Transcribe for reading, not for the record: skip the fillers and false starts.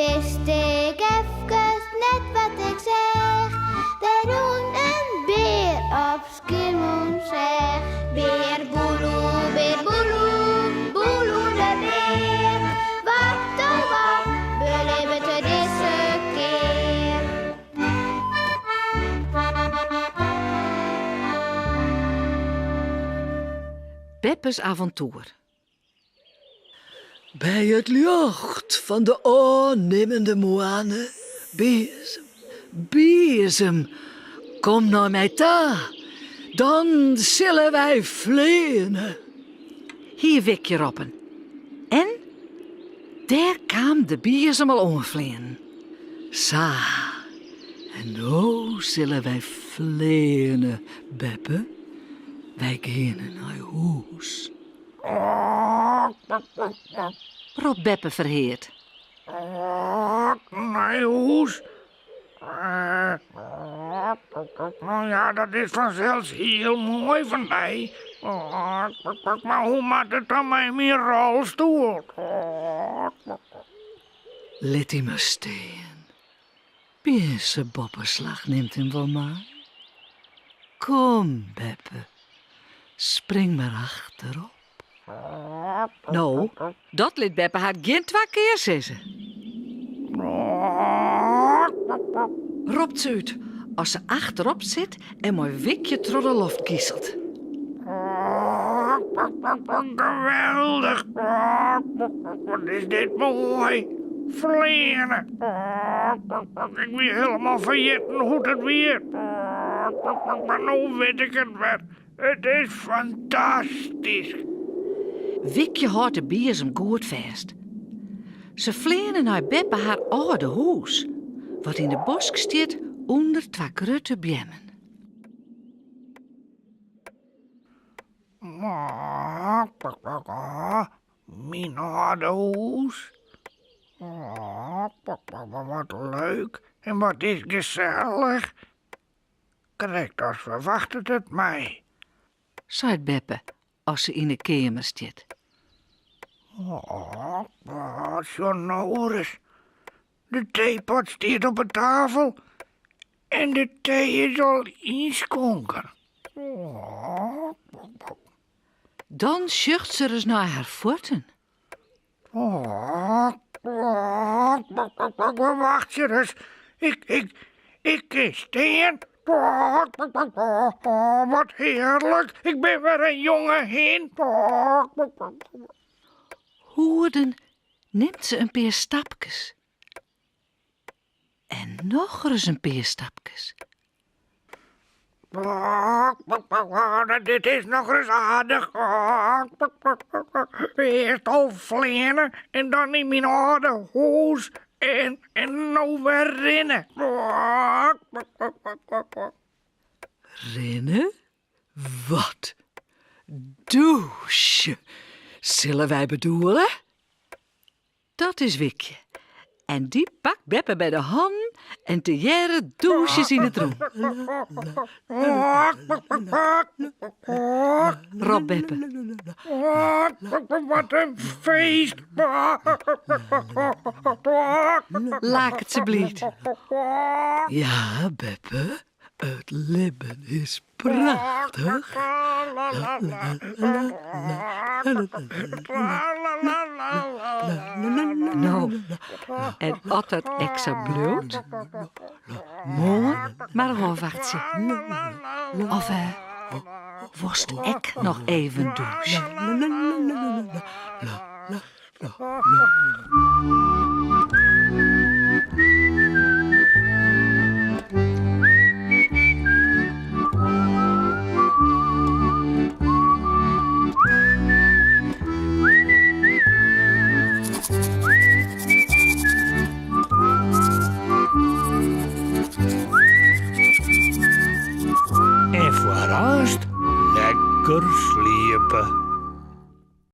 Wist ik efkes net wat ik seach. Der rûn in bear op Skiermûntseach. Bear boeloe, bear boeloe, boeloe de bear. Wat oh wat belibbet er dizze kear? Beppes avontoer. By it ljocht fan de ôfnimmende moanne, biezem, biezem, kom nei my ta, dan sille wy fleane. Hie Wikje roppen. En dêr kaam de biezem al oanfleanen. Sa, en no sille wy fleane, beppe. Wy geane nei hûs. Ropt beppe ferheard. Nei hûs? No ja, dat is fansels hiel moai fan dy. Mar hoe moat it dan mei myn rolstoel? Lit dy mar stean. Bjinse Boppeslach nimt him wol mei. Kom, beppe, spring mar achterop. No, dat lit beppe har gjin twa kear sizze. Ropt se út as se achterop sit en mei Wikje troch de loft giselt. Geweldich! Wat is dit moai! Fleane! Ik wie hielendal ferjitten hoe't it wie. Mar no wit ik it wer. It is fantastysk! Wikje hâldt de biezem goed fêst. Se fleane nei beppe har âlde hûs, wat yn de bosk stiet ûnder twa grutte beammen. Myn âlde hûs. Wat leuk en wat is gesellich. Krekt as ferwachtet it my. Seit beppe as se yn 'e keamer stiet. Sjoch no ris. De teepot stiet op 'e tafel en de tee is al ynskonken. Dan sjocht se ris nei har fuotten. Wachtsje ris, ik, ik kin stean. Wat hearlik, ik bin wer in jonge hin. Hoeden nimt se in pear stapkes. En nochris in pear stapkes. Dit is nochris aardich. Earst al fleane en dan yn myn âlde hûs en, en no wer rinne. Rinne? Wat? Dûsje, sille wy bedoele? Dat is Wikje. En dy pakt beppe by de hannen en tegearre dûsje se yn it rûn. Ropt beppe. Wat in feest! Laket se bliid. Ja, beppe, it libben is prachtich. No, en as dat ek sa bliuwt, moarn mar ôfwachtsje. Of wolst ek noch even dûse?